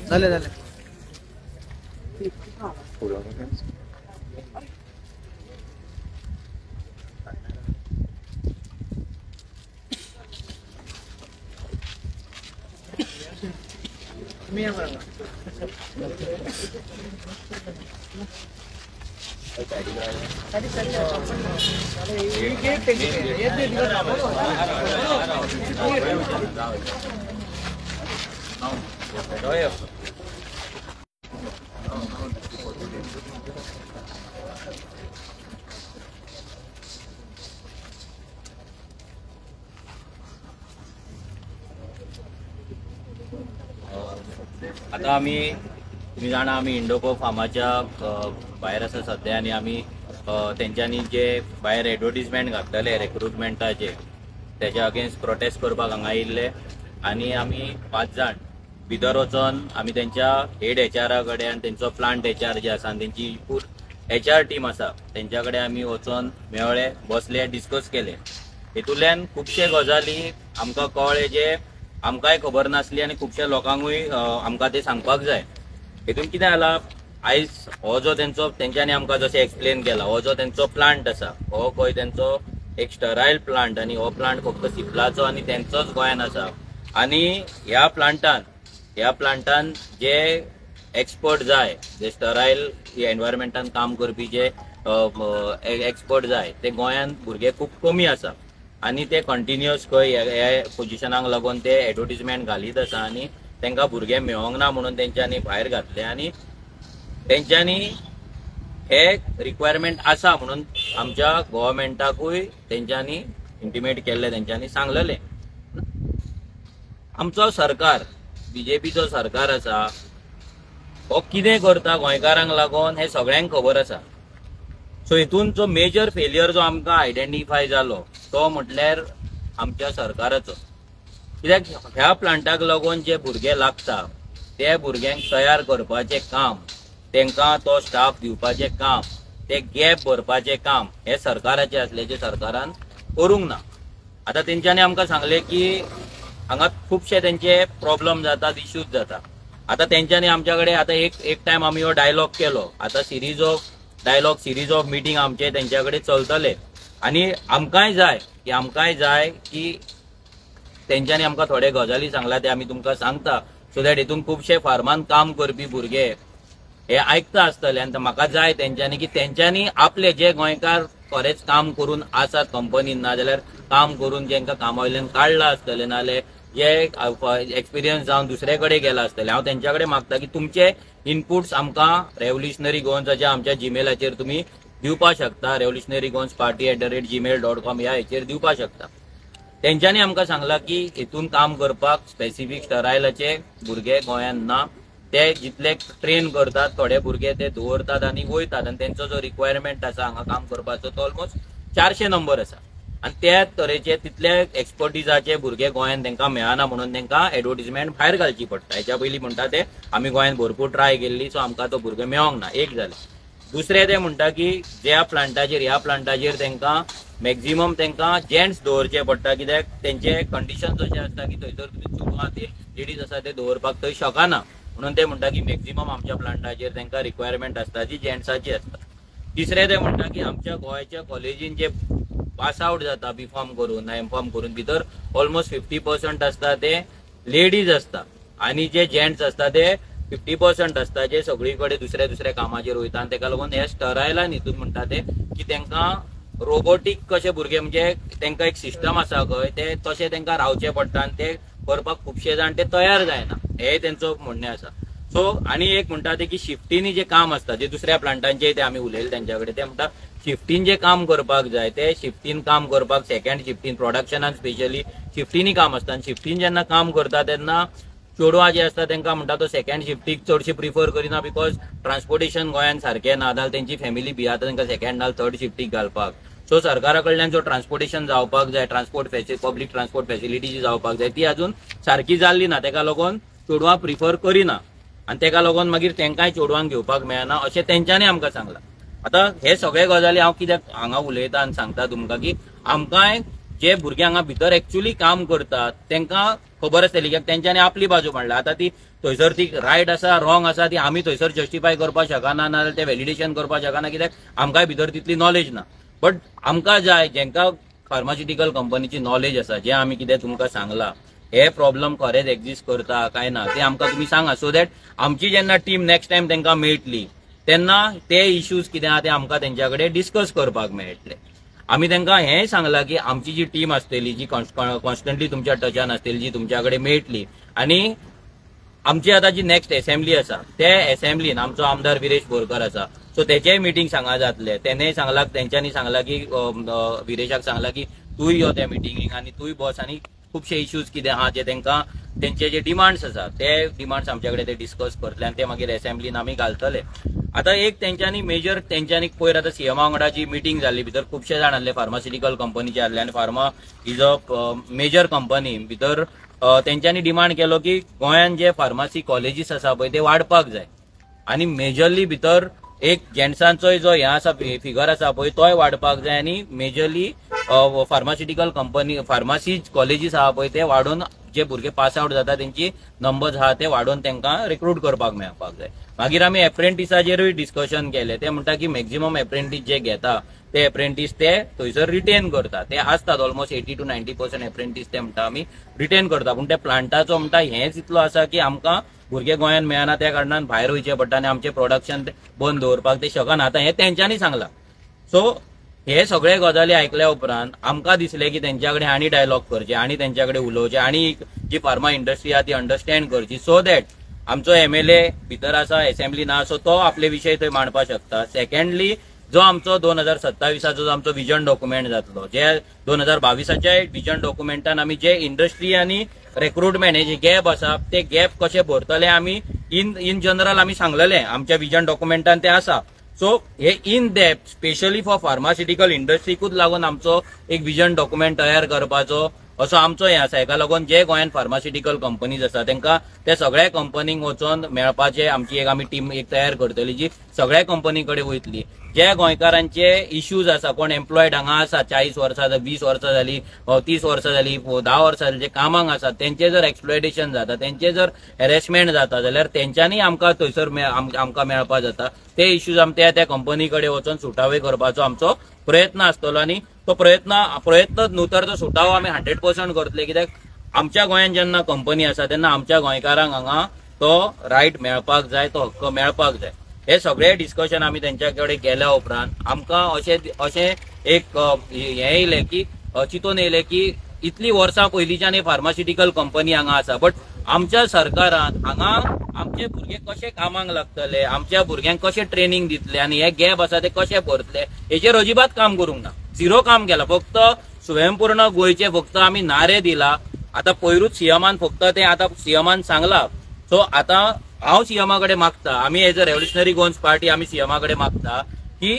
झाले झाले. आता आमी तुमी जाणा आमी इंडोको फार्माच्या भायर आसा सद्या आनी आमी तेंच्यांनी जे भायर एडवर्टीजमेंट घातलेले रेक्रुटमेंटाचे तेच्या अगेन्स्ट प्रोटेस्ट करपाक हांगा येयल्ले आनी आमी 5 जाण भितर वचोन आमी तेंच्या हेड एचआरा कडेन आनी तेंचो प्लांट एचआर जे आसा आनी तेंची पूर एचआर टीम आसा तेंच्या कडेन आमी वचोन मेळ्ळे, बसले, डिस्कस केले. हेतूंतल्यान खुबशे गजाली आमकां कळ्ळे जे आमकांय खबर नासली आनी खुबश्या लोकांकूय आमकां ते सांगपाक जाय. हेतून कितें जाला, आयज हो जो तेंचो तेंच्यांनी आमकां जशें एक्सप्लेन केला हो जो तेंचो प्लांट आसा हो खंय तेंचो एक स्टरायल प्लांट आनी हो प्लांट फक्त सिप्लाचो आनी तेंचोच गोंयान आसा आनी ह्या प्लांटान जे एक्सपर्ट जाय, जे स्टरायल एनवायरमेंटान काम करपी जे एक्सपर्ट जाय ते गोंयान भुरगे खूब कमी आसा आनी ते कंटिन्युअस खंय ह्या पोजिशनाक लागून ते एडवर्टीजमेंट घालीत आसा आनी तांकां भुरगे मेळोंक ना म्हणून तेंच्यांनी भायर घातले आनी तेंच्यांनी हे रिक्वायरमेंट आसा म्हणून आमच्या गव्हर्मेंटाकूय तेंच्यांनी इंटिमेट केल्ले, तेंच्यांनी सांगलेले. आमचो सरकार, बीजेपीचो सरकार आसा हो कितें करता गोंयकारांक लागून हें सगळ्यांक खबर आसा. सो हितून जो मेजर फेलियर जो आमकां आयडेंटिफाय जालो तो म्हटल्यार आमच्या सरकाराचो. कित्याक ह्या प्लांटाक लागून जे भुरगे लागता ते भुरग्यांक तयार करपाचें काम, तांकां तो स्टाफ दिवपाचें काम, ते गॅप भरपाचें काम हें सरकाराचें आसलें जें सरकारान करूंक ना. आतां तेंच्यांनी आमकां सांगलें की हांगा खुबशे तेंचे प्रॉब्लम जातात, इश्यूज जाता. आतां तेंच्यांनी आमच्या कडेन आतां एक टायम आमी हो डायलॉग केलो, आतां series of dialogue, series of meeting आमचे तेंच्या कडेन चलतले आनी आमकांय जाय की तेंच्यांनी आमकां थोडे गजाली सांगला ते आमी तुमकां सांगता, सो that हितून खुबशे फार्मान काम करपी भुरगे हे आयकता आसतले आनी म्हाका जाय तेंच्यांनी की तेंच्यांनी आपले जे गोंयकार खरेंच काम करून आसात कंपनीन, नाजाल्यार काम करून जेंकां कामा वयल्यान काडला आसतले, नाजाल्यार जे एक्सपिरियन्स जावन दुसरे कडेन गेला आसतले, हांव तेंच्या कडेन मागता की तुमचे इनपुट्स आमकां रेव्होल्युशनरी गोवन्साच्या आमच्या जीमेलाचेर तुमी दिवपाक शकता, revolutionarygoansparty@gmail.com ह्या हेचेर दिवपाक शकता. तेंच्यांनी आमकां सांगलां की हितून काम करपाक स्पेसिफीक स्टरायलाचे भुरगे गोंयांत ना, ते जितले ट्रेन करतात थोडे भुरगे ते दवरतात आनी वयतात आनी तेंचो जो रिक्वायरमेंट आसा हांगा काम करपाचो तो ऑलमोस्ट 400 नंबर आसा आनी त्या तरेचे तितले एक्सपर्टिजाचे भुरगे गोंयांत तांकां मेळना म्हणून तांकां एडवर्टीजमेंट भायर घालची पडटा. हेच्या पयलीं म्हणटा ते आमी गोंयांत भरपूर ट्राय केल्ली, सो आमकां तो भुरगो मेळोंक ना. एक जालें. दुसरें ते म्हणटा की ज्या प्लांटाचेर ह्या प्लांटाचेर तांकां मॅक्झिमम तांकां जेंट्स दवरचे पडटा, कित्याक तेंचे कंडिशन अशें आसता की थंयसर तुमी चेडवां ते लेडीज आसा ते दवरपाक थंय शकना म्हणून ते म्हणटा की मॅक्झिमम आमच्या प्लांटाचेर तांकां रिक्वायरमेंट आसता जी जेंट्साची आसता. तिसरें ते म्हणटा की आमच्या गोंयच्या कॉलेजीन जे पास आवट जाता बी फॉर्म करून एम फॉर्म करून भितर ऑलमोस्ट 50% आसता ते लेडीज आसता आनी जे जेंट्स आसता ते 50% आसता जे सगळी कडेन दुसऱ्या दुसऱ्या कामाचेर वयता आनी तेका लागून हे स्टरायलान हितून म्हणटा ते की तांकां रोबोटीक कशे भुरगे म्हणजे तांकां एक सिस्टम आसा खंय ते तशें तांकां रावचें पडटा आनी ते करपाक खुबशे जाण ते तयार जायना, हे तेंचो म्हणणें आसा. सो आनी एक म्हणटा ते की शिफ्टीनी जे काम आसता जे दुसऱ्या प्लांटांचे ते आमी उलयले तेंच्या कडेन, ते म्हणटा शिफ्टीन जे काम करपाक जाय ते शिफ्टीन काम करपाक सेकंड शिफ्टीन प्रोडक्शनान स्पेशली शिफ्टीनी काम आसता आनी शिफ्टीन जेन्ना काम करता तेन्ना चेडवां जे आसता तांकां म्हणटा तो सेकंड शिफ्टीक चडशे प्रिफर करिना, because transportation गोंयान सारकें ना, जाल्यार तेंची फॅमिली भियाता तांकां सेकंड नाजाल्यार थर्ड शिफ्टीक घालपाक. सो सरकारा कडल्यान जो ट्रान्सपोर्टेशन जावपाक जाय, ट्रान्सपोर्ट पब्लीक ट्रान्सपोर्ट फॅसिलिटी जी जावपाक जाय ती अजून सारकी जाल्ली ना, तेका लागून चेडवां प्रिफर करिना आनी तेका लागून मागीर तांकांय चेडवांक घेवपाक मेळना अशें तेंच्यांनी आमकां सांगलां. आतां हे सगळे गजाली हांव कित्याक हांगा उलयता आनी सांगता तुमकां की आमकांय जे भुरगे हांगा भितर एक्चुअली काम करतात तांकां खबर आसतली कित्याक तेंच्यांनी आपली बाजू मांडला. आतां ती थंयसर ती रायट आसा रॉंग आसा ती आमी थंयसर जस्टिफाय करपाक शकना, नाजाल्यार ते व्हॅलिडेशन करपाक शकना, कित्याक आमकांय भितर तितली नॉलेज ना. बट आमकां जाय जेंकां फार्मास्युटिकल कंपनीची नॉलेज आसा, जे आमी कितें तुमकां सांगला हे प्रॉब्लम खरेंच एक्झिस्ट करता काय ना ते आमकां तुमी सांगा, सो that आमची जेन्ना टीम नेक्स्ट टायम तेंकां मेळटली तेन्ना ते इश्यूज कितें आहा ते आमकां तेंच्या कडेन डिस्कस करपाक मेळटले. आमी तेंकां हेंय सांगलां की आमची जी टीम आसतली जी कॉन्स्टंटली तुमच्या टचान आसतली, जी तुमच्या कडेन मेळटली, आनी आमची आतां जी नेक्स्ट एसेंब्ली आसा ते एसेंब्लीन आमचो आमदार विरेश बोरकर आसा, सो तेचेय मिटींग हांगा जातले. तेणेय सांगलां, तेंच्यांनी सांगलां की विरेशाक सांगलां की तूंय यो त्या मिटिंगेक आनी तूंय बस आनी खुबशे इश्यूज कितें आहा जे तेंकां तेंचे जे डिमांड्स आसा ते डिमांड्स आमच्या कडेन ते डिस्कस करतले आनी ते मागीर एसेंब्लीन आमी घालतले. आतां एक तेंच्यांनी मेजर तेंच्यांनी पयर आतां सीएमा वांगडा जी मिटींग जाल्ली भितर खुबशे जाण आसले, फार्मास्युटिकल कंपनीचे आसले आनी pharma is a major company. भितर तेंच्यांनी डिमांड केलो की गोंयांत जे फार्मासी कॉलेजीस आसा पळय ते वाडपाक जाय आनी मेजरली भितर एक जेंट्सांचोय जो हें आसा फिगर आसा पळय तोय वाडपाक जाय आनी majorly pharmaceutical company pharmacy colleges आहा पळय ते वाडोवन जे भुरगे पास आवट जाता तेंची नंबर्स आहा ते वाडोवन तेंकां रिक्रूट करपाक मेळपाक जाय. मागीर आमी एप्रेंटिसाचेरूय डिस्कशन केलें. ते म्हणटा की मॅक्झिमम एप्रेंटीस जे घेता ते एप्रेंटीस ते थंयसर रिटेन करता, ते आसतात ऑलमोस्ट 80 to 90% apprentice ते म्हणटा आमी रिटेन करता. पूण त्या प्लांटाचो म्हणटा हेंच इतलो आसा की आमकां भुरगे गोंयांत मेळना त्या कारणान भायर वयचें पडटा आनी आमचें प्रोडक्शन बंद दवरपाक ते शकना. आतां हें तेंच्यांनी सांगलां. सो हे सगळे गजाली आयकल्या उपरांत आमकां दिसलें की तेंच्या कडेन आनी डायलॉग करचे आनी तेंच्या कडेन उलोवचें आनी जी फार्मा इंडस्ट्री आहा ती अंडरस्टँड करची, सो that आमचो एमएलए भितर आसा एसेंब्ली ना, सो तो आपले विशय थंय मांडपाक शकता. सेकंडली जो आमचो 2027 जो आमचो विजन डॉक्युमेंट जातलो, जे 2022 विजन डॉक्युमेंटान आमी जे इंडस्ट्री आनी रिक्रुटमेंट हे जे गॅप आसा ते गॅप कशे भरतले आमी इन जनरल आमी सांगलेले आमच्या विजन डॉक्युमेंटान ते आसा. सो हे in depth specially for pharmaceutical इंडस्ट्रीकूच लागून आमचो एक विजन डॉक्युमेंट तयार करपाचो असो आमचो हें आसा. हेका लागून जे गोंयांत फार्मास्युटिकल कंपनीज आसा तेंकां ते सगळ्या कंपनींक वचोन मेळपाचे आमची एक आमी टीम एक तयार करतली जी सगळ्या कंपनी कडेन वयतली. जे गोंयकारांचे इश्यूज आसा, कोण एम्प्लॉयड हांगा आसा 40 वर्सां 20 वर्सां जाली 30 वर्सां जाली 10 वर्सां जाली जे कामाक आसा तेंचे जर एक्सप्लॉयटेशन जाता, तेंचे जर हॅरेसमेंट जाता जाल्यार तेंच्यांनी आमकां थंयसर आमकां मेळपाक जाता. ते इश्यूज आमी त्या त्या कंपनी कडेन वचोन सुटावे करपाचो आमचो प्रयत्न आसतलो आनी तो प्रयत्न न्हू तर तो सुटावो आमी 100% करतले. कित्याक आमच्या गोंयांत जेन्ना कंपनी आसा तेन्ना आमच्या गोंयकारांक हांगा तो रायट मेळपाक जाय, तो हक्क मेळपाक जाय. हे सगळे डिस्कशन आमी तेंच्या कडेन केल्या उपरांत आमकां अशें अशें एक हें येयलें की चिंतून येयलें की इतली वर्सां पयलींच्यान ही फार्मास्युटिकल कंपनी हांगा आसा, बट आमच्या सरकारान हांगा आमचे भुरगे कशे कामाक लागतले, आमच्या भुरग्यांक कशें ट्रेनिंग दितले आनी हे गॅप आसा ते कशे भरतले हेचेर अजिबात काम करूंक ना. झिरो काम केलां. फक्त स्वयंपूर्ण गोंयचे फक्त आमी नारे दिला. आतां पयरूच सीएमान फक्त ते आतां सीएमान सांगला. सो आतां हांव सीएमा कडेन मागता, आमी as a revolutionary Goans party आमी सीएमा कडेन मागता की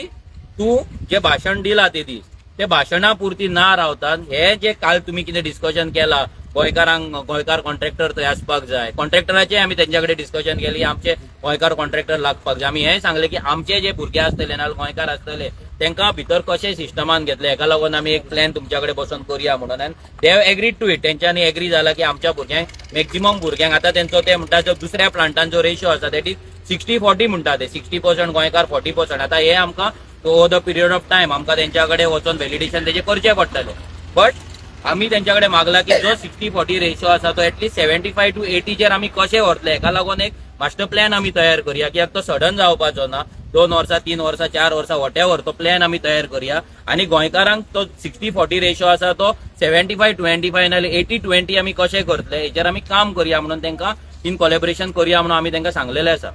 तूं जे भाशण दिलां ते दीस ते भाशणा पुरती ना रावतात हे जे काल तुमी कितें डिस्कशन केलां गोंयकारांक गोंयकार कॉन्ट्रॅक्टर थंय आसपाक जाय, कॉन्ट्रॅक्टराचें आमी तेंच्या कडेन डिस्कशन केलें, आमचे गोंयकार कॉन्ट्रॅक्टर लागपाक जाय. आमी हें सांगलें की आमचे जे भुरगे आसतले नाजाल्यार गोंयकार आसतले तेंकां भितर कशें सिस्टमान घेतले हेका लागून आमी एक प्लॅन तुमच्या कडेन बसून करुया म्हणून, आनी they have agreed to it. तेंच्यांनी एग्री जाला की आमच्या भुरग्यांक मॅक्झिमम भुरग्यांक आतां तेंचो ते म्हणटा जो दुसऱ्या प्लांटांचो रेशियो आसा that is 60-40 म्हणटा ते, 60% गोंयकार 40%. आतां हे आमकां over the period of time आमकां तेंच्या कडेन वचोन व्हॅलिडेशन तेजें करचें पडटलें. बट आमी तेंच्या कडेन मागला की जो 60-40 रेशियो आसा तो एटलिस्ट 75 to 80 चेर आमी कशें व्हरतले हेका लागून एक मास्टर प्लॅन आमी तयार करुया. कित्याक तो सडन जावपाचो ना, 2 वर्सां 3 वर्सां 4 वर्सां वॉटेवर तो प्लॅन आमी तयार करुया आनी गोंयकारांक तो 60-40 रेशियो आसा तो 75-25 नाजाल्यार 80-20 आमी कशें करतले हेचेर आमी काम करुया म्हणून तेंकां इन कोलॅबरेशन करुया म्हणून आमी तेंकां सांगलेलें आसा.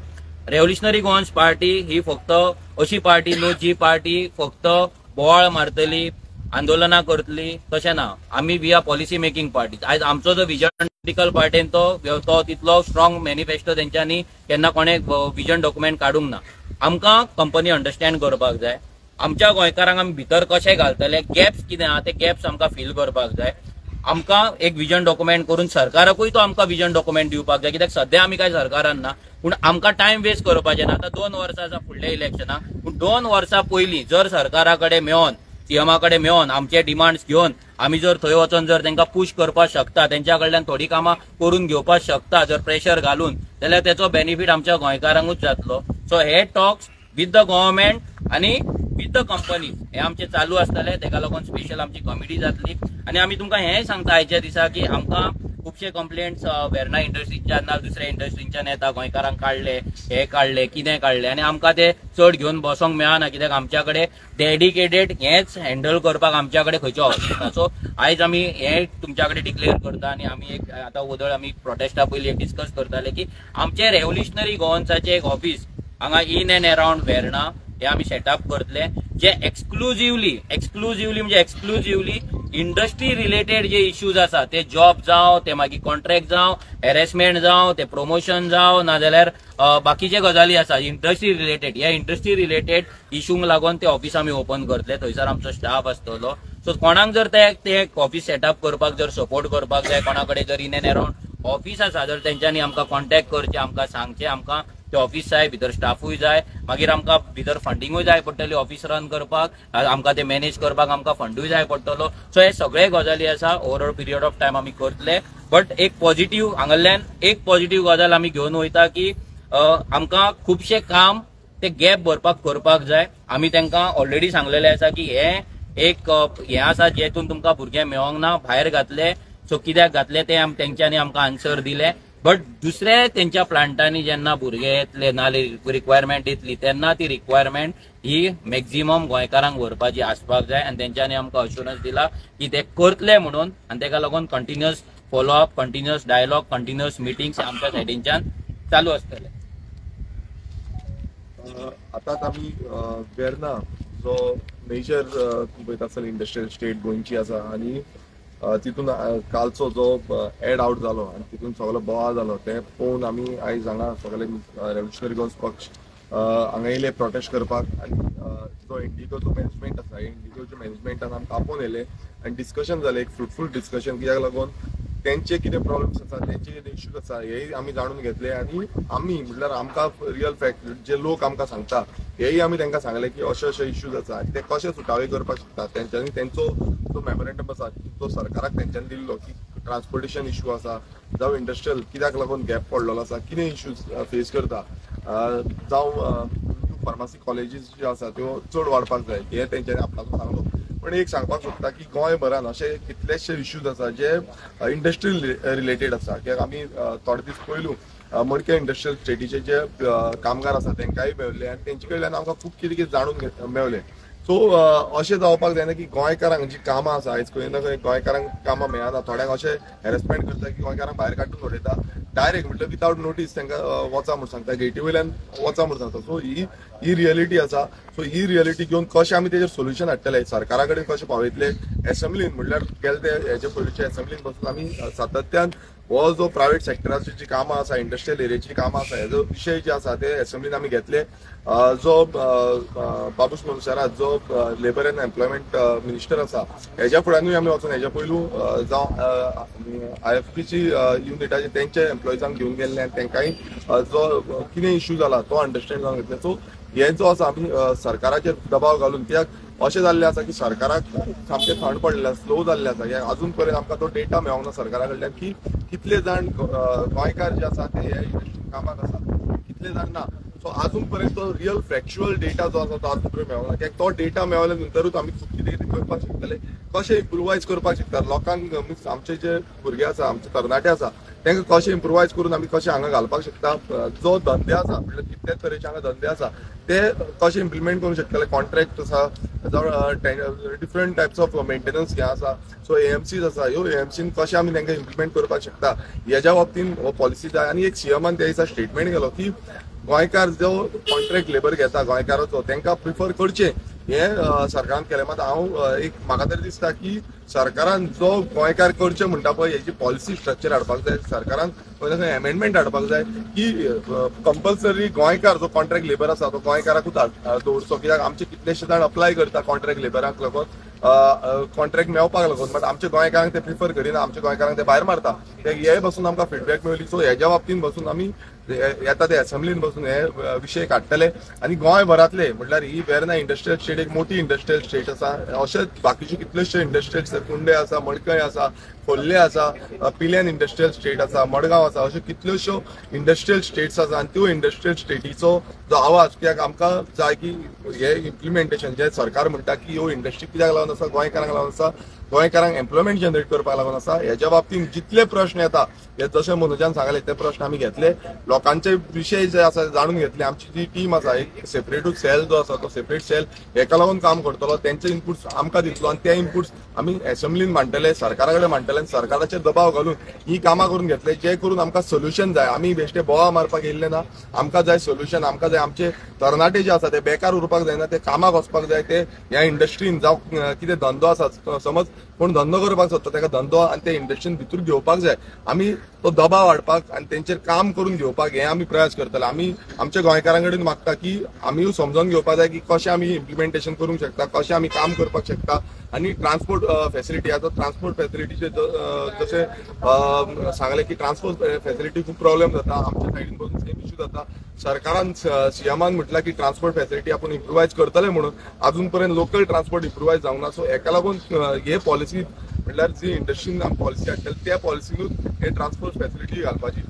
रेव्होल्युशनरी गोवन्स पार्टी ही फक्त अशी पार्टी न्हू जी पार्टी फक्त बोवाळ मारतली, आंदोलनां करतली, तशें ना. आमी we are policy making party. आयज आमचो जो विजन पॉलिटिकल पार्टीन तो तितलो स्ट्रॉंग मॅनिफेस्टो तेंच्यांनी केन्ना कोणें विजन डॉक्युमेंट काडूंक ना. आमकां कंपनी अंडरस्टँड करपाक जाय, आमच्या गोंयकारांक आमी भितर कशें घालतले, गॅप्स कितें आहा ते गॅप्स आमकां फील करपाक जाय. आमकां एक विजन डॉक्युमेंट करून सरकाराकूय तो आमकां विजन डॉक्युमेंट दिवपाक जाय, कित्याक सद्या आमी काय सरकारान ना, पूण आमकां टायम वेस्ट करपाचें ना. आतां 2 वर्सां आसा फुडल्या इलेक्शनाक, पूण 2 वर्सां पयलीं जर सरकारा कडेन मेळोन सीएमा कडेन मेळोन आमचे डिमांड्स घेवन आमी जर थंय वचोन जर तांकां पुश करपाक शकता, तेंच्या कडल्यान थोडी कामां करून घेवपाक शकता जर प्रेशर घालून, जाल्यार तेचो बेनिफीट आमच्या गोंयकारांकूच जातलो. सो हे टॉक्स विथ the government आनी विथ the companies हे आमचे चालू आसतले. तेका लागून स्पेशल आमची कमिटी जातली. आनी आमी तुमकां हेंय सांगता आयच्या दिसा की आमकां खुबशे कंप्लेंट्स वेर्ना इंडस्ट्रीच्यान ना दुसऱ्या इंडस्ट्रींच्यान येता, गोंयकारांक काडले, हे काडले, कितें काडले, आनी आमकां ते चड घेवन बसोंक मेळना कित्याक आमच्या कडेन डेडिकेटेड हेंच हँडल करपाक आमच्या कडेन खंयचो ऑफिस ना. सो आयज आमी हें तुमच्या कडेन डिक्लेअर करता आनी आमी एक आतां वदळ आमी प्रोटेस्टा पयलीं एक डिस्कस करताले की आमचे रेव्होल्युशनरी गोवन्साचें एक ऑफिस हांगा इन एंड अरावंड वेर्ना हे आमी सेटअप करतले, जे एक्सक्लुझिवली म्हणजे एक्सक्लुझिवली इंडस्ट्री रिलेटेड जे इश्यूज आसा, ते जॉब जावं, ते मागीर कॉन्ट्रॅक्ट जावं, हॅरेसमेंट जावं, ते प्रमोशन जावं, नाजाल्यार बाकीचे गजाली आसा इंडस्ट्री रिलेटेड, ह्या इंडस्ट्री रिलेटेड इशूंक लागून ते ऑफिस आमी ओपन करतले. थंयसर आमचो स्टाफ आसतलो. सो कोणाक जर ते ऑफिस सेटअप करपाक जर सपोर्ट करपाक जाय, कोणा कडेन जर इन एंड अरावंड ऑफिस आसा जर तेंच्यांनी आमकां कॉन्टेक्ट करचें, आमकां सांगचें, आमकां ते ऑफिस जाय, भितर स्टाफूय जाय, मागीर आमकां भितर फंडिंगूय जाय पडटली ऑफिस रन करपाक, आमकां ते मॅनेज करपाक आमकां फंडूय जाय पडटलो. सो हे सगळे गजाली आसा ओवरऑल पिरियड ऑफ टायम आमी करतले. बट एक पॉझिटिव्ह हांगाल्यान एक पॉझिटिव्ह गजाल आमी घेवन वयता की आमकां खुबशें काम ते गॅप भरपाक करपाक जाय. आमी तांकां ऑलरेडी सांगलेलें आसा की हे एक हें आसा जेतून तुमकां भुरगे मेळोंक ना, भायर घातले, सो कित्याक घातले ते तेंच्यांनी आमकां आन्सर दिले. बट दुसरे तेंच्या प्लांटांनी जेन्ना भुरगे येतले ना रिक्वायरमेंट येतली तेन्ना ती रिक्वायरमेंट ही मॅक्झिमम गोंयकारांक व्हरपाची आसपाक जाय आनी तेंच्यांनी आमकां अश्युरन्स दिला की ते करतले म्हणून. आनी तेका लागून continuous follow up, continuous dialogue, continuous meetings आमच्या सायडीनच्यान चालू आसतले. आतांच आमी वेर्ना जो मेजर पळयता आसतना इंडस्ट्रियल स्टेट गोंयची आसा आनी तितून कालचो जो एड आवट जालो आनी तितून सगळो बोवाळ जालो ते पळोवन आमी आयज हांगा सगळे रेव्होल्युशनरी गोवन्स पक्ष हांगा येयले प्रोटेस्ट करपाक. आनी जो इंडिगोचो मॅनेजमेंट आसा, इंडिगोच्या मॅनेजमेंटान आमकां आपोवन येयले आनी डिस्कशन जालें, एक फ्रुटफूल डिस्कशन. कित्याक लागून तेंचे कितें प्रॉब्लम्स आसा, तेंचे कितें इश्यूज आसा हेय आमी जाणून घेतले. आनी आमी म्हटल्यार आमकां रियल फॅक्ट जे लोक आमकां सांगता हेय आमी तांकां सांगले की अशे अशे इश्यूज आसा आनी ते कशे सुटावे करपाक शकता. तेंच्यांनी तेंचो जो मेमोरेंडम आसा तो सरकाराक तेंच्यांनी दिल्लो की ट्रान्सपोर्टेशन इश्यू आसा जावं इंडस्ट्रियल कित्याक लागून गॅप पडलेलो आसा, कितें इश्यूज फेस करता, जावं न्यू फार्मासी कॉलेजीस ज्यो आसा त्यो चड वाडपाक जाय हे तेंच्यांनी आपणाचो सांगलो. पण एक सांगपाक सोदता की गोंयभरान अशे कितलेशे इश्यूज आसा जे इंडस्ट्री रिलेटेड आसा. कित्याक आमी थोडे दीस पयलू मडक्या इंडस्ट्रियल स्टेटीचे जे कामगार आसा तेंकांय मेळ्ळे आनी तेंचे कडल्यान आमकां खूब कितें कितें जाणून मेळ्ळें. सो अशें जावपाक जायना की गोंयकारांक जी कामां आसा आयज खंय ना खंय गोंयकारांक कामां मेळना, थोड्यांक अशें हॅरेसमेंट करता की गोंयकारांक भायर काडून उडयता डायरेक्ट, म्हटल्यार विदावट नोटीस तांकां वचा म्हूण सांगता, गेटी वयल्यान वचा म्हूण सांगता. सो ही रियलिटी आसा. सो ही रियलिटी घेवन कशें आमी तेजेर सोल्युशन हाडटले, सरकारा कडेन कशें पावयतले, एसेंब्लीन म्हटल्यार गेले ते हेजे पयलींचे एसेंब्लीन बसून आमी सातत्यान हो जो प्रायवेट सेक्टराची जी कामां आसा, इंडस्ट्रियल एरियाची कामां आसा, हेजो विशय जे आसा ते एसेंब्लीन आमी घेतले. जो बाबूश मोन्सेरात जो लेबर एंड एम्प्लॉयमेंट मिनिस्टर आसा हेज्या फुड्यानूय आमी वचून हेज्या पयलू जावं IFPची युनिटाचे तेंचे एम्प्लॉइजांक घेवन गेल्ले आनी तेंकांय जो कितें इश्यू जाला तो अंडरस्टँड जावन घेतले. सो हे जो आसा आमी सरकाराचेर दबाव घालून, कित्याक अशें जाल्लें आसा की सरकाराक सामकें थंड पडलें आसा, स्लो जाल्लें आसा. कित्याक अजून पर्यंत आमकां तो डेटा मेळोंक ना सरकारा कडल्यान की कितले जाण गोंयकार जे आसा ते हे इंडस्ट्रीन कामाक आसा, कितले जाण ना. सो अजून पर्यंत तो रियल फॅक्च्युअल डेटा जो आसा तो अजून पर्यंत मेळोंक ना. कित्याक तो डेटा मेळ्ळ्या नंतरूच आमी खूब कितें कितें करपाक शकतले, कशें इम्प्रुवायज करपाक शकता लोकांक, मिन्स आमचे जे भुरगे आसा, आमचे तरणाटे आसा तांकां कशें इम्प्रुवायज करून आमी कशें हांगा घालपाक शकता. जो धंदे आसा म्हटल्यार कितले तरेचे हांगा धंदे आसा ते कशें इम्प्लिमेंट करूंक शकतले, कॉन्ट्रॅक्ट आसा जावं डिफरंट टायप्स ऑफ मेंटेनन्स हे आसा, सो AMCs आसा, ह्यो AMCन कशें आमी तांकां इम्प्लिमेंट करपाक शकता हेज्या बाबतीन हो पॉलिसी जाय. आनी एक CMान त्या दिसा स्टेटमेंट केलो की गोंयकार जो कॉन्ट्रॅक्ट लेबर घेता गोंयकाराचो तांकां प्रिफर करचें हें सरकारान केलें. मात हांव एक म्हाका तरी दिसता की सरकारान जो गोंयकार करचें म्हणटा पळय हेजी पॉलिसी स्ट्रक्चर हाडपाक जाय, सरकारान खंय ना खंय एमेंडमेंट हाडपाक जाय की कंपल्सरी गोंयकार जो कॉन्ट्रॅक्ट लेबर आसा तो गोंयकाराकूच दवरचो. कित्याक आमचे कितलेशे जाण अप्लाय करता कॉन्ट्रॅक्ट लेबराक लागून, कॉन्ट्रॅक्ट मेळपाक लागून, बट आमच्या गोंयकारांक ते प्रिफर करिना, आमच्या गोंयकारांक ते भायर मारता. ते हे बसून आमकां फिडबॅक मेळ्ळी. सो हेज्या बाबतीन बसून आमी येता ते असेंब्लीन बसून हे विशय काडटले आनी गोंयभरांतले म्हटल्यार ही वेर्ना इंडस्ट्रियल स्टेट एक मोठी इंडस्ट्रियल स्टेट आसा. अशेच बाकीचे कितलेशे इंडस्ट्रियल स्टेट, कुंडे आसा, मडकय आसा, खोर्ले आसा, पिल्यान इंडस्ट्रियल स्टेट आसा, मडगांव आसा, अश्यो कितल्योश्यो इंडस्ट्रियल स्टेट्स आसा आनी त्यो इंडस्ट्रियल स्टेटीचो जो आवाज, कित्याक आमकां जाय की हे इम्प्लिमेंटेशन जे सरकार म्हणटा की ह्यो इंडस्ट्री कित्याक लागून आसा, गोंयकारांक लागून आसा, गोंयकारांक एम्प्लॉयमेंट जनरेट करपाक लागून आसा. हेज्या बाबतींत जितले प्रश्न येता हे जशें मनोजान सांगले ते प्रश्न आमी घेतले, लोकांचे विशय जे आसा जाणून घेतले. आमची जी टीम आसा एक सेपरेटूच सेल जो आसा तो सेपरेट सेल हेका लागून काम करतलो, तेंचे इनपुट्स आमकां दितलो आनी ते इनपुट्स आमी असेंब्लीन मांडटले, सरकारा कडेन मांडटले आनी सरकाराचेर दबाव घालून ही कामां करून घेतले, जे करून आमकां सोल्युशन जाय. आमी बेश्टे बोवा मारपाक येयल्ले ना, आमकां जाय सोल्युशन. आमकां जाय आमचे तरणाटे जे आसा ते बेकार उरपाक जायना, ते कामाक वचपाक जाय, ते ह्या इंडस्ट्रीन जावं कितें धंदो आसा, समज कोण धंदो करपाक सोदता ताका धंदो आनी ते इंडस्ट्रीन भितर घेवपाक जाय. आमी तो दबाव हाडपाक आनी तेंचेर काम करून घेवपाक हे आमी प्रयास करतले. आमी आमच्या गोंयकारां कडेन मागता की आमीय समजून घेवपाक जाय की कशें आमी इम्प्लिमेंटेशन करूंक शकता, कशें आमी काम करपाक शकता. आनी ट्रान्सपोर्ट फेसिलिटी, आतां ट्रान्सपोर्ट फेसिलिटीचे जशें सांगलें की ट्रान्सपोर्ट फेसिलिटी खूब प्रॉब्लेम जाता, आमच्या सायडीन बसून सेम इश्यू जाता. सरकारान सीएमान म्हटलां की ट्रान्सपोर्ट फेसिलिटी आपूण इम्प्रुवायज करतले म्हणून, अजून पर्यंत लोकल ट्रान्सपोर्ट इम्प्रुवायज जावंक ना. सो हेका लागून हे पॉलिसी म्हटल्यार जी इंडस्ट्रीन पॉलिसी हाडटले त्या पॉलिसीनूच हे ट्रान्सपोर्ट फेसिलिटी घालपाची.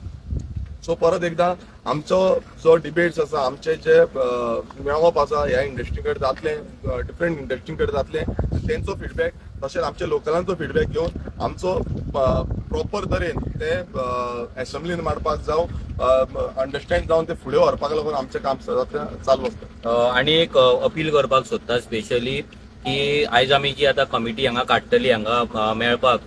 सो परत एकदा आमचो जो डिबेट्स आसा, आमचे जे मेळप आसा ह्या इंडस्ट्री कडेन जातले, डिफरंट इंडस्ट्री कडेन जातले, तेंचो फिडबॅक तशेंच आमच्या लोकलांचो फिडबॅक घेवन आमचो प्रॉपर तरेन ते असेंब्लीन मांडपाक जावं अंडरस्टँड जावन ते फुडें व्हरपाक लागून आमचें काम चालू आसता. आनी एक अपील करपाक सोदता स्पेशली की आयज आमी जी आतां कमिटी हांगा काडटली हांगा मेळपाक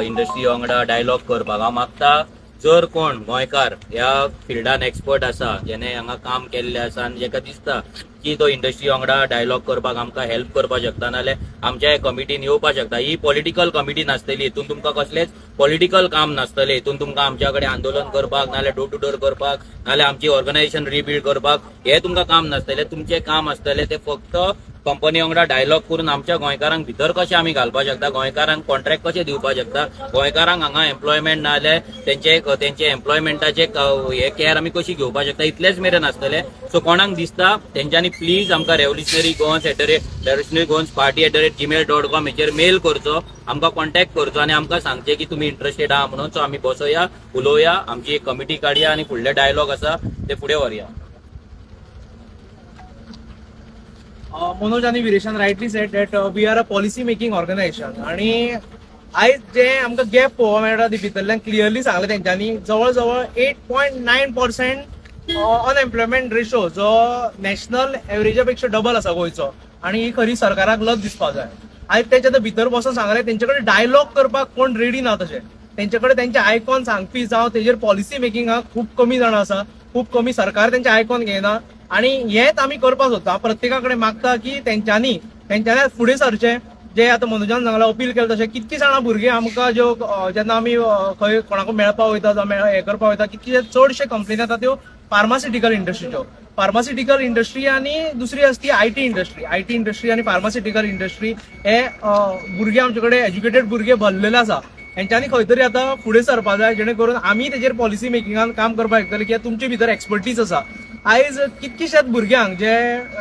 इंडस्ट्री वांगडा डायलॉग करपाक, हांव मागता जर कोण गोंयकार ह्या फिल्डान एक्सपर्ट आसा, जेणे हांगा काम केल्लें आसा आनी जेका दिसता की तो इंडस्ट्री वांगडा डायलॉग करपाक आमकां हेल्प करपाक शकता, नाल्यार आमच्या कमिटीन येवपाक शकता. ही पॉलिटिकल कमिटी नासतली, हितून तुमकां कसलेंच पॉलिटिकल काम नासतलें, हितून तुमकां आमच्या कडेन आंदोलन करपाक नाल्यार डोर टू डोर करपाक नाल्यार आमची ऑर्गनायझेशन रिबिल्ड करपाक हे तुमकां काम नासतलें. तुमचें काम आसतलें तें फक्त कंपनी वांगडा डायलॉग करून आमच्या गोंयकारांक भितर कशें आमी घालपाक शकता, गोंयकारांक कॉन्ट्रॅक्ट कशें दिवपाक शकता, गोंयकारांक हांगा एम्प्लॉयमेंट नाल्यार तेंचे एम्प्लॉयमेंटाचे हे केअर आमी कशी घेवपाक शकता, इतलेंच मेरेन आसतलें. सो कोणाक दिसता तेंच्यांनी प्लीज आमकां revolutionary Goans revolutionary Goans party @gmail.com हेचेर मेल करचो, आमकां कॉन्टॅक्ट करचो आनी आमकां सांगचें की तुमी इंट्रस्टेड आहा म्हणून. सो आमी बसोया, उलोवया, आमची एक कमिटी काडया आनी फुडले डायलॉग आसा ते फुडें व्हरया. मनोज आनी विरेशान rightly said that we are a policy making organization आनी आयज जे आमकां गॅप पळोवपाक मेळटा ती भितरल्यान क्लियरली सांगलें तेंच्यांनी, जवळ जवळ 8.9% अनएम्प्लॉयमेंट रेशो जो नॅशनल एवरेजा पेक्षा डबल आसा गोंयचो, आनी ही खरी सरकाराक लज दिसपाक जाय. आयज तेंच्या आतां भितर बसून सांगलें तेंचे कडेन डायलॉग करपाक कोण रेडी ना, तशें तेंचे कडेन तेंचे आयकॉन सांगपी जावं तेजेर पॉलिसी मेकिंगाक खूब कमी जाणां आसा, खूब कमी सरकार तेंचे आयकॉन घेयना आनी हेच आमी करपाक सोदता. प्रत्येका कडेन मागता की तेंच्यांनी फुडें सरचें, जे आतां मनोजान सांगलां अपील केलें तशें कितकी जाणां भुरगीं आमकां ज्यो जेन्ना आमी खंय कोणाकूय मेळपाक वयता जावं हें करपाक वयता, कितके चडशे कंप्लेन येता त्यो फार्मास्युटिकल इंडस्ट्रीच्यो. फार्मास्युटिकल इंडस्ट्री आनी दुसरी आसा ती IT industry. IT industry आनी फार्मास्युटिकल इंडस्ट्री हे भुरगे आमचे कडेन एज्युकेटेड भुरगे भरलेले आसा, हेंच्यांनी खंय तरी आतां फुडें सरपाक जाय जेणे करून आमी तेजेर पॉलिसी मेकिंगान काम करपाक शकतले कित्याक तुमचे भितर एक्सपर्टीज आसा. आयज कितकेशात भुरग्यांक जे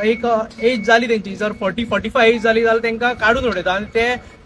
एक एज जाली तेंची, जर 40-45 एज जाली जाल्यार तेंकां काडून उडयता आनी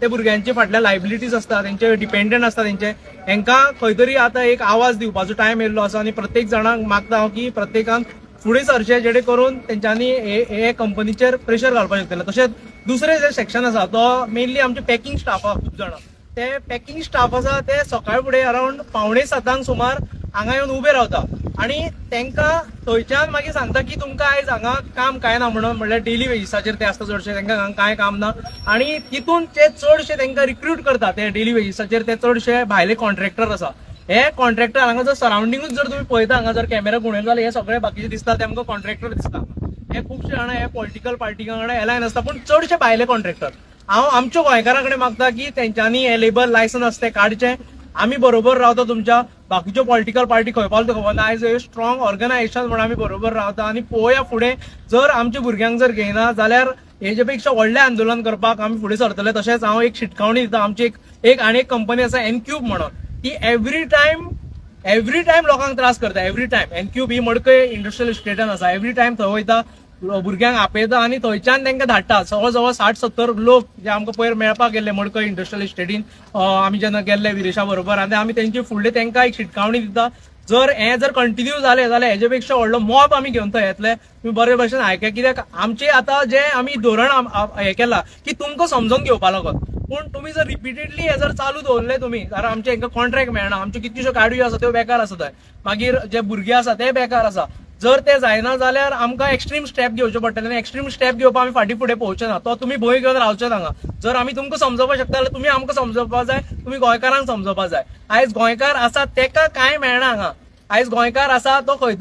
ते भुरग्यांचे फाटल्यान लायबिलिटीज आसता, तेंचे डिपेंडंट आसता तेंचे, हेंकां खंय तरी आतां एक आवाज दिवपाचो टायम येयल्लो आसा आनी प्रत्येक जाणांक मागता हांव की प्रत्येकान फुडें सरचें जेणे करून तेंच्यांनी हे कंपनीचेर प्रेशर घालपाक शकतले. तशेंच दुसरें जे सेक्शन आसा तो मेनली आमचे पॅकिंग स्टाफ खूब जाणां, ते पॅकिंग स्टाफ आसा ते सकाळ फुडें अरावंड 6:45 सुमार हांगा येवन उबे रावता आनी तेंकां थंयच्यान मागीर सांगता की तुमकां आयज हांगा काम कांय ना म्हणून, म्हणल्यार डेली वेजीसाचेर ते आसता चडशे, तेंकां हांगा कांय काम ना आनी तितून ते चडशे तेंकां रिक्रूट करता ते डेली वेजीसाचेर, ते चडशे भायले कॉन्ट्रॅक्टर आसा. हे कॉन्ट्रॅक्टर हांगा जर सरावंडिंगूच जर तुमी पळयता, हांगा जर कॅमेरा घुंवडयलो जाल्यार हे सगळे बाकीचे दिसता ते आमकां कॉन्ट्रॅक्टर दिसता. हे खुबशे जाणां हे पॉलिटिकल पार्टी वांगडा एलायन आसता, पूण चडशे भायले कॉन्ट्रॅक्टर. हांव आमच्या गोंयकारां कडेन मागता की तेंच्यांनी हे लेबर लायसन्स आसा तें काडचें, आमी बरोबर रावता तुमच्या, बाकीच्यो पॉलिटिकल पार्टी खंय पावता खबर ना. आयज स्ट्रॉंग ऑर्गनायझेशन म्हणून आमी बरोबर रावता आनी पळोवया फुडें जर आमच्या भुरग्यांक जर घेयना जाल्यार हेजे पेक्षा व्हडलें आंदोलन करपाक आमी फुडें सरतले. तशेंच हांव एक शिटकावणी दिता, आमची एक आनी एक कंपनी आसा एनक्यूब म्हणून, ती एवरी टायम एवरी टायम लोकांक त्रास करता, एवरी टायम. एनक्यूब ही मडकय इंडस्ट्रियल इस्टेटान आसा, एवरी टायम थंय वयता, भुरग्यांक आपयता आनी थंयच्यान तांकां धाडटा. जवळ जवळ 60-70 लोक जे आमकां पयर मेळपाक गेल्ले मडकय इंडस्ट्रियल इस्टेटीन, आमी जेन्ना गेल्ले विरेशा बरोबर, आनी आमी तेंचे फुडले तांकां एक शिटकावणी दिता, जर हे जर कंटिन्यू जाले जाल्यार हेजे पेक्षा व्हडलो मॉब आमी घेवन थंय येतले. तुमी बरे भशेन आयका, कित्याक आमचे आतां जे आमी धोरण हे केलां की तुमकां समजून घेवपा लागत, पूण तुमी जर रिपिटेडली हे जर चालू दवरले तुमी जाल्यार आमचे हांकां कॉन्ट्रॅक्ट मेळना. आमच्यो कितल्योश्यो गाडयो आसा त्यो बेकार आसा थंय, मागीर जे भुरगे आसा ते बेकार आसा. जर ते जायना जाल्यार आमकां एक्स्ट्रीम स्टेप घेवचे पडटले आनी एक्स्ट्रीम स्टेप घेवपाक आमी फाटीं फुडें पळोवचे ना. तो तुमी भंय घेवन रावचे हांगा. जर आमी तुमकां समजोवपाक शकता जाल्यार तुमी आमकां समजोवपाक जाय, तुमी गोंयकारांक समजोवपाक जाय. आयज गोंयकार आसा तेका कांय मेळना हांगा. आयज गोंयकार आसा तो खंय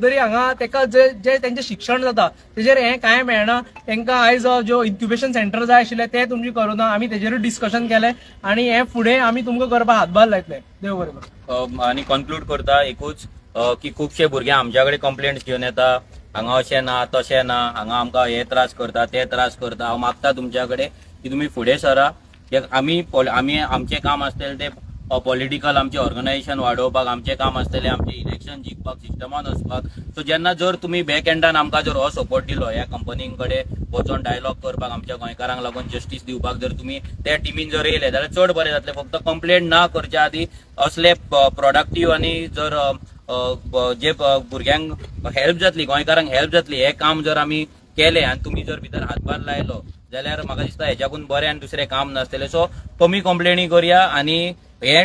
तरी हांगा तेका जे जे तेंचें शिक्षण जाता तेजेर हें कांय मेळना. तेंकां आयज ज्यो इन्क्युबेशन सेंटर जाय आशिल्लें तें तुमचें करूं ना. आमी तेजेरूय डिस्कशन केलें आनी हें फुडें आमी तुमकां करपाक हातभार लायतले. देव बरें करूं. आनी कन्क्लूड करता एकूच की खुबशे भुरगे आमच्या कडेन कंप्लेंट्स घेवन येता, हांगा अशें ना तशें ना, हांगा आमकां हे त्रास करता ते त्रास करता. हांव मागता तुमच्या कडेन की तुमी फुडें सरा. आमी आमी आमचें काम आसतलें तें पॉलिटिकल, आमचें ऑर्गनायझेशन वाडोवपाक, आमचें काम आसतलें आमचें इलेक्शन जिखपाक, सिस्टमान वचपाक. सो जेन्ना जर तुमी बॅक एंडान आमकां जर हो सपोर्ट दिलो ह्या कंपनीं कडेन वचोन डायलॉग करपाक, आमच्या गोंयकारांक लागून जस्टीस दिवपाक जर तुमी त्या टिमीन जर येयले जाल्यार चड बरें जातलें. फक्त कंप्लेंट ना करच्या आदी असले प्रोडक्टीव आनी जर जे भुरग्यांक हेल्प जातली, गोंयकारांक हेल्प जातली, हें काम जर आमी केलें आनी तुमी जर भितर हातभार लायलो जाल्यार म्हाका दिसता हेच्याकून बरें आनी दुसरें काम नासतलें. सो कमी कंप्लेनी करया आनी हे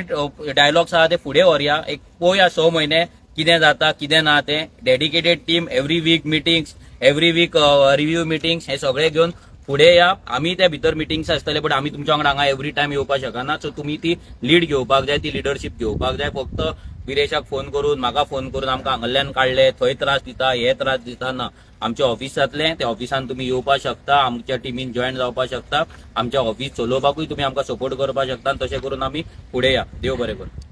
डायलॉग्स आहा ते फुडें व्हरया. एक पळोवया 6 म्हयने कितें जाता कितें ना तें. Dedicated team, every week meetings, every week review meetings, हे सगळे घेवन फुडें या. आमी त्या भितर मिटिंग्स आसतले, बट आमी तुमच्या वांगडा हांगा एवरी टायम येवपाक शकना. सो तुमी ती लीड घेवपाक जाय, ती लिडरशीप घेवपाक जाय. फक्त विरेशाक फोन करून, म्हाका फोन करून आमकां हांगल्यान काडले, थंय त्रास दिता, हे त्रास दिता, ना. आमच्या ऑफिस जातलें, त्या ऑफिसान तुमी येवपाक शकता, आमच्या टिमीन जॉयन जावपाक शकता, आमच्या ऑफिस चलोवपाकूय तुमी आमकां सपोर्ट करपाक शकता. तशें करून आमी फुडें या. देव बरें करूं.